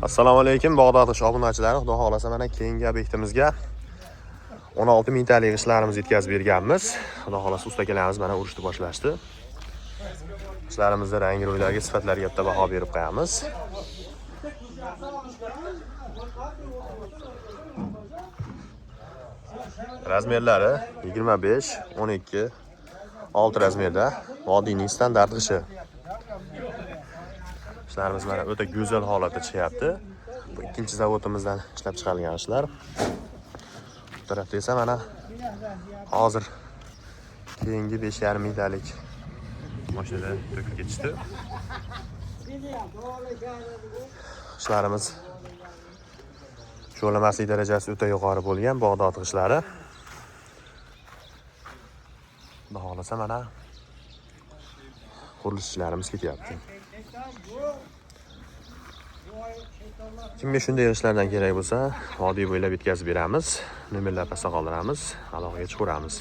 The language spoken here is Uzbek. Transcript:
Assalomu alaykum, Bag'dod g'isht obunachilari. Xudo xohlasa, mana keyingi obyektimizga 16 mingtalik g'ishtlarimizni yetkazib berganmiz. Xudo xohlasa, usta akalarimiz mana urishni boshlashdi. G'ishtlarimizni rang ro'ylariga, sifatlariga bitta baho berib qo'yamiz. Razmerlari 25, 12, 6 razmerda vodiyning standart g'ishi. Ishlarimiz mana o'ta go'zal holatda chiqyapti. Bu ikkinchi zavodimizdan ishlab chiqarilgan ishlar. Bu tarafda esa mana hozir keyingi 5,5 mingtalik mashinada to'kib ketishdi. Ishlarimiz cho'lamaslik darajasi o'ta yuqori bo'lgan Bag'dod g'ishlari. Xudo xohlasa, mana qurilish ishlarimiz ketyapti. Kimga shunday g'ishtlardan kerak bo'lsa, vodiy bo'ylab yetkazib beramiz. Nomerlar pastda qoldiramiz, aloqaga chiqaveramiz.